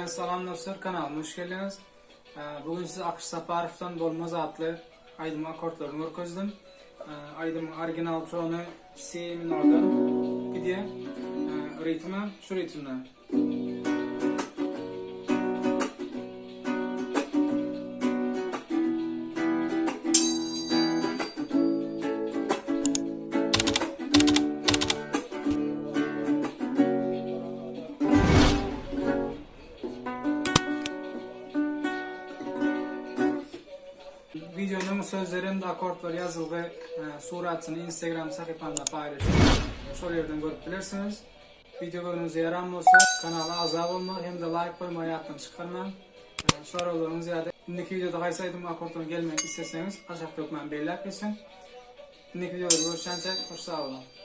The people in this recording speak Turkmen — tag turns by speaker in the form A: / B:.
A: Hemmäňize salam dostlar kanalyma hoş geldiňiz. Bugün size Akyş Saparowdan Bolmaz atly aýdymyň akkordlaryny görkezdim. Aýdymyň original tony C minordan gidýär. Ritmi şu ritmde. Wideonyň sözleri hem-de akkordlary ýazylgy suratyny Instagram sahypamda paýlaşdym. Şol ýerden görüp bilersiňiz. Wideo göwnüňize ýaran bolsa, kanala agza bolmagy hem-de laýk goýmagy ýatdan çykarmaň. Soraglaryňyz ýa-da indiki wideoda haýsy aýdymyň akkordlaryny gelmegini isleseňiz, aşakda hökman belläp geçiň. Indiki wideoda görüşýänçäk, hoş sag boluň!